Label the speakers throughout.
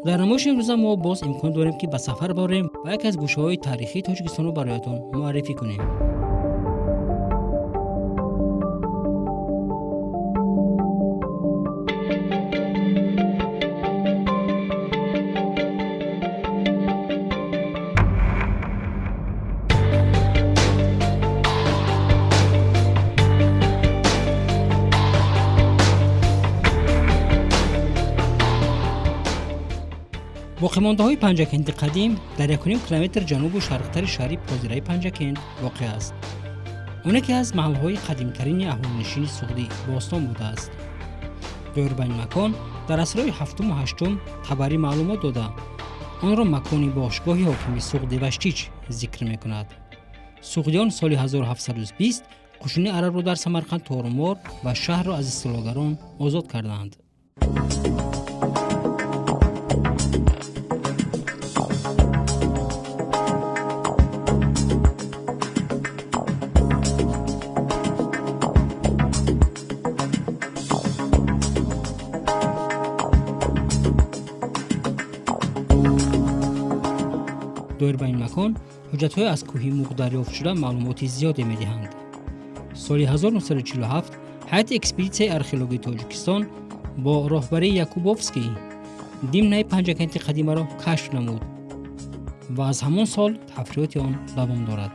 Speaker 1: Дар намоиши имрӯза мо боз имкон дорем, ки ба сафар барем ва яке аз гӯшаҳои таърихии Тоҷикистонро бароятон муаррифӣ кунем. Боқимондаҳои Панҷакенти қадим дар 1,5 километр ҷанубу шарқтари шаҳри ҳозираи Панҷакент воқеъ аст. Он яке аз маҳалҳои қадимтарини аҳолинишини Суғди бостон будааст. Доир ба ин макон дар асрҳои ҳафтуму ҳаштум Табарӣ маълумот дода, онро макони бошгоҳи ҳокими Суғди Ваштич зикр мекунад. Суғдиён соли 1720 қушуни арабро дар Самарқанд торумор ва шаҳрро аз истилогарон озод карданд. Доир ба ин макон ҳуҷҷатҳои аз кӯҳи Муғ дарёфт шуда маълумоти зиёде медиҳанд. Соли 1947 ҳайати экспедитсияи археологии Тоҷикистон бо роҳбарии Якубовский димнаи Панҷакенти қадимаро кашф намуд ва аз ҳамон сол ҳафриёти он давом дорад.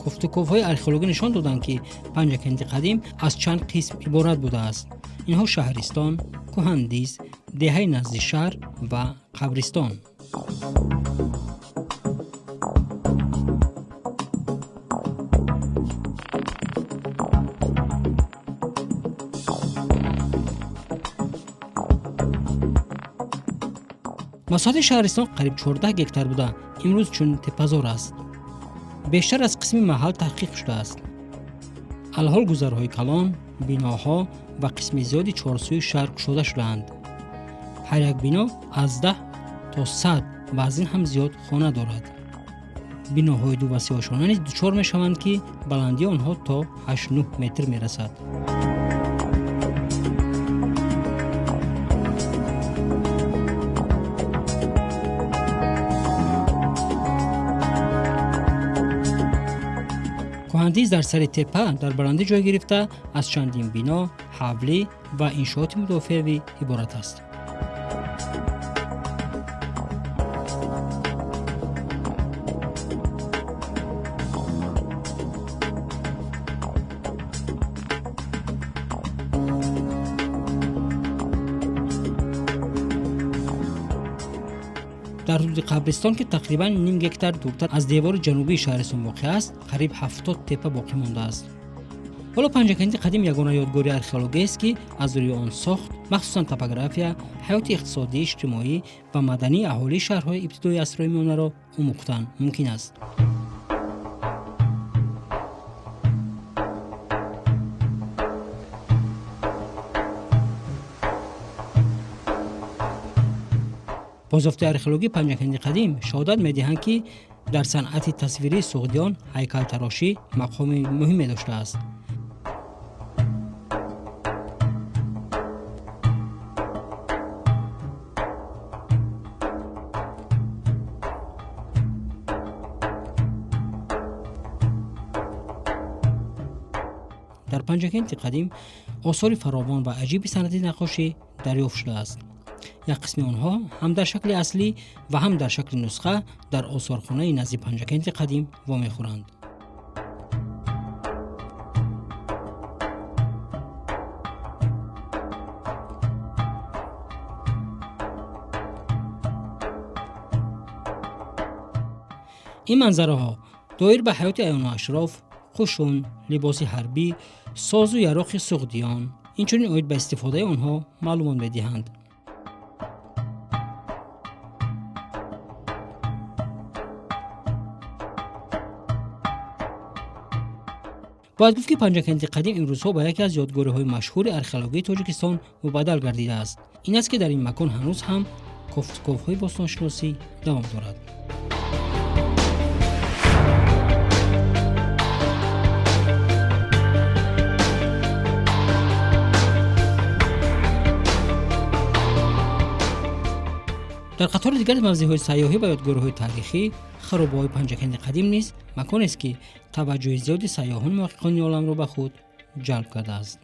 Speaker 1: Кофтуковҳои археологӣ нишон доданд, ки Панҷакенти қадим аз чанд қисм иборат будааст. Инҳо шаҳристон, кӯҳандиз, деҳаи назди шаҳр ва қабристон. Масоҳати шаҳристон қариб 14 гектар буда, имрӯз чун теппазор аст. Бештар аз қисми маҳал таҳқиқ шудааст. Алҳол гузарҳои калон, биноҳо ва қисми зиёди чорсӯи шаҳр кушода шудаанд. Ҳар як бино аз 10 то 100 ва аз ин ҳам зиёд хона дорад. Биноҳои ду ва сеошона низ дучор мешаванд, ки баландии онҳо то 8-9 метр мерасад. Кӯҳандиз дар сари теппа дар баландӣ ҷой гирифта, аз чандин бино, ҳавлӣ ва иншооти мудофиавӣ иборат аст. Дар ҳудуди қабристон, ки тақрибан ним гектар дуртар аз девори ҷанубии шаҳристон воқеъ аст, қариб 70 теппа боқӣ мондааст. Ҳоло Панҷакенти қадим ягона ёдгории археологиест, ки аз рӯи он сохт, махсусан топография, ҳаёти иқтисодӣ, иҷтимоӣ ва мадании аҳолии шаҳрҳои ибтидои асрҳои миёнаро омӯхтан мумкин аст. Бозёфти археологии Панҷакенти қадим шаҳодат медиҳанд, ки дар санъати тасвирии суғдиён ҳайкалтарошӣ мақоми муҳиме доштааст. Дар Панҷакенти қадим осори фаровон ва аҷиби санъати наққошӣ дарёфт шудааст. Як қисми онҳо ҳам дар шакли аслӣ ва ҳам дар шакли нусха дар осорхонаи назди Панҷакенти қадим вомехӯранд. Ин манзараҳо доир ба ҳаёти аёну ашроф, қушун, либоси ҳарбӣ, созу яроқи суғдиён, инчунин оид ба истифодаи онҳо маълумот медиҳанд. Бояд гуфт, ки Панҷакенти қадим имрӯзҳо ба яке аз ёдгориҳои машҳури археологияи Тоҷикистон мубаддал гардидааст. Ин аст, ки дар ин макон ҳанӯз ҳам кофтуковҳои бостоншиносӣ давом дорад. Дар қатори дигар мавзеъҳои сайёҳӣ ва ёдгориҳои таърихӣ, харобаҳои Панҷакенти қадим низ маконест, ки таваҷҷӯҳи зиёди сайёҳону муҳаққиқони оламро ба худ ҷалб кардааст.